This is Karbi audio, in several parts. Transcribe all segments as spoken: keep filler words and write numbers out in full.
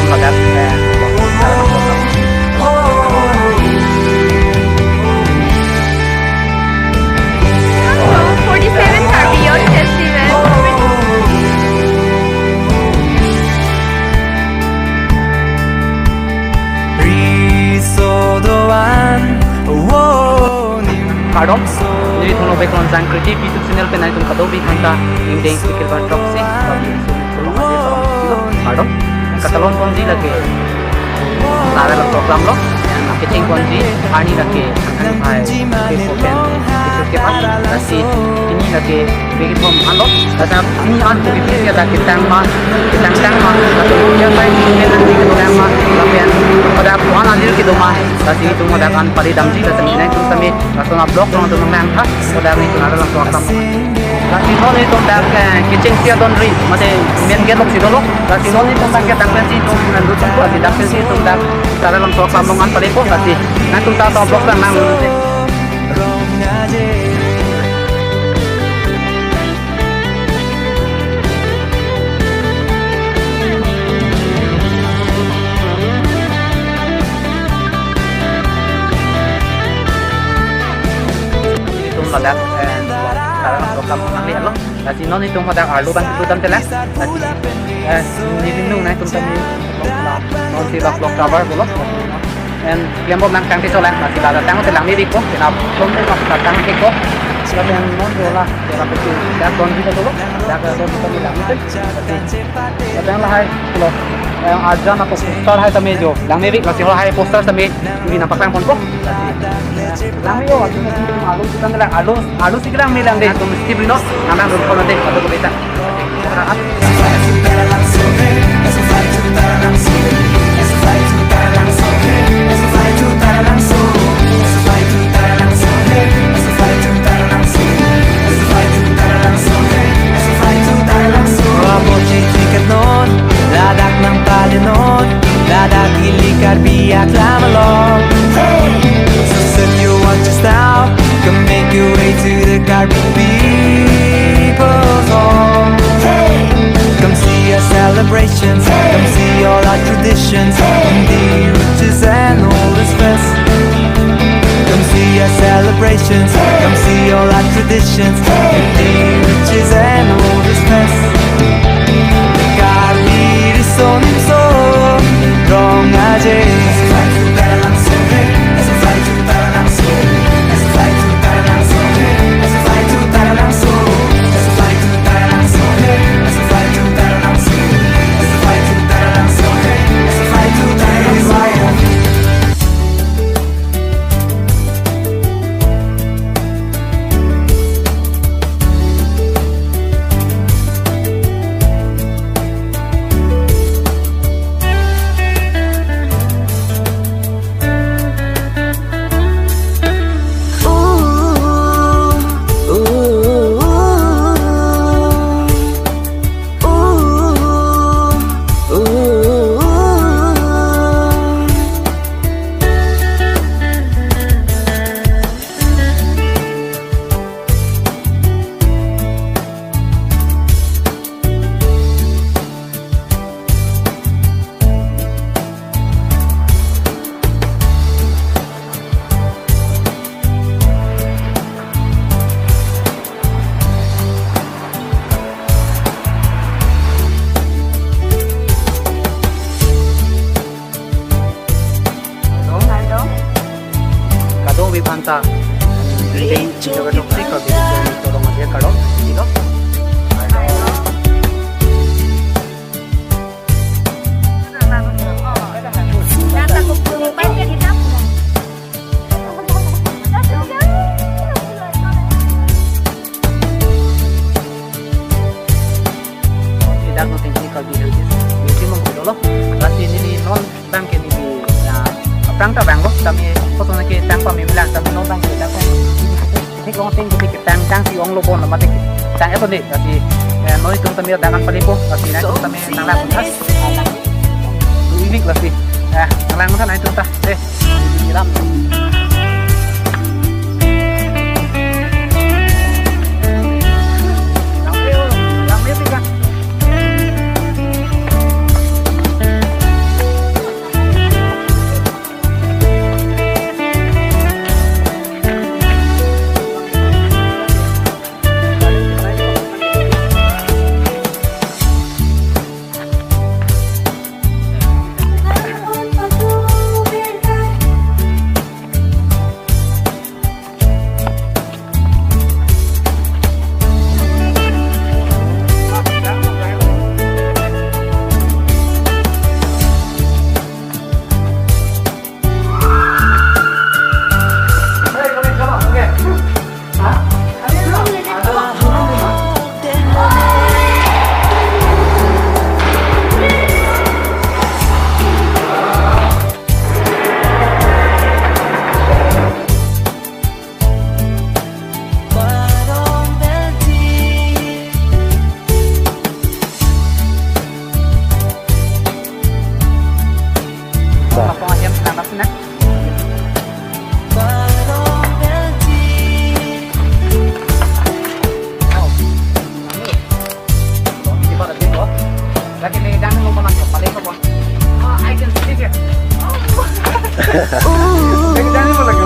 Hadak, eh, forty-seven Karbi Youth Festival. Riso doan, wo nim. Kardom, neli Thonglok Beklon Jangkriti YouTube channel pen nangtum kadokave aphanta ingdeng sikil ban throksi, kardom. Katalon ponji lake, sare la program lo, kecheng ponji, arni lake, angkang phai, ke po pen, ke su ke pas, lasi, pini lake, begi thom an lo, lasi, pini an, ke begi ke dak ketang ma, ketang tang ma, lasi, ya sai, ke nang di ketang ma, lapen, pada puan alir kedo ma, lasi, itum pada kan pari damji, lasi, nangtum sami, lason a-vlog along atum nangtha, pada ri tuna lason akam. Lasi non itum dak, eh, kecheng si adon ri, mate main gate lok si dolo. Lasi non itum dak ketang pensi itum, eh, lutung ko, lasi dak pensi itum dak, sare lason akam along an palepo, lasi. Nangtum ta lason a-vlog nang nang. Itum ladak, eh, sare lason akam nanglelo. Lasi non itum hadak arlo abang itu dam tela. Lasi, eh, neli nung nangtum tami, non si vlog cover dolo. En klembom nangtang te cholang, lasi ladak tang te langmevekpo, kena phone te mas tang te ko. Lapen non dola, dola peti, dak don kita dolo, dak don kita ni langmete. Lasi, lapen lahai, lo, eh, arjan ako poster hai tame jo, langmevek, lasi lahai poster tame, ibi nangpaklang ponpo. Lasi, langme yo, arlo, arlo kita ngelang, arlo, arlo si kelang melang de, itum step ri non, nang nang dun kono de, atau ko beta. Ladak nangpalenon, ladak ili Karbi aklam along. So set your watches now, come make your way to the Karbi people's home. Come see our celebrations, come see all our traditions, in the riches and oldest fest. Come see our celebrations, come see all our traditions, in the riches and oldest fest. Karbi riso nimso, rong aje. Kadokave aphanta. Thank you. Kadokave aphanta. Kadokave aphanta. Idak no tingki Karbi Heritage Museum along dolo. Lasi neli non abang ke neli, ya, aphrang ta abang lo, tame photo nangketang pame lang, tame non abang ke dak thik long ting, thik tang tang si onglo bon, mate tang eto ne, lasi, eh, non itum tame dak an palepo, lasi nangtum tame nanglang untas. Ivik lasi, eh, nanglang untas nangtum ta, deh. Lapong ahem nang nasi na. Lagi ni jangan ngomong lagi, paling apa? Ah, I can see it. Lagi jangan ngomong lagi.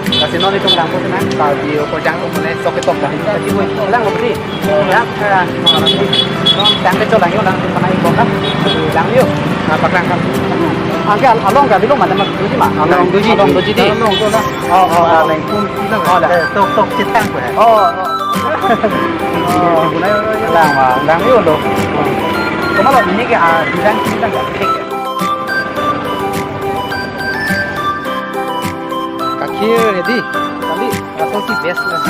Kasi non itum lang po na, Karbi o Kojang o mane sok itok lang. Kasi mo lang ko di. Lang ka, lang ka cholang yo lang mana ipo ka. Lang yo. Apa lang ka? Angke al-, along ka bilo mana mak tuji ma. Along tuji. Along tuji di. Along tuji. Oh, oh, oh. Along pun bilang. Oh, tok tok cetang ko. Oh, oh. Lang ma, lang yo lo. Kemana ini ke, ah, design kita nggak klik ya? Kakhir ya di, kali, asal si best lah.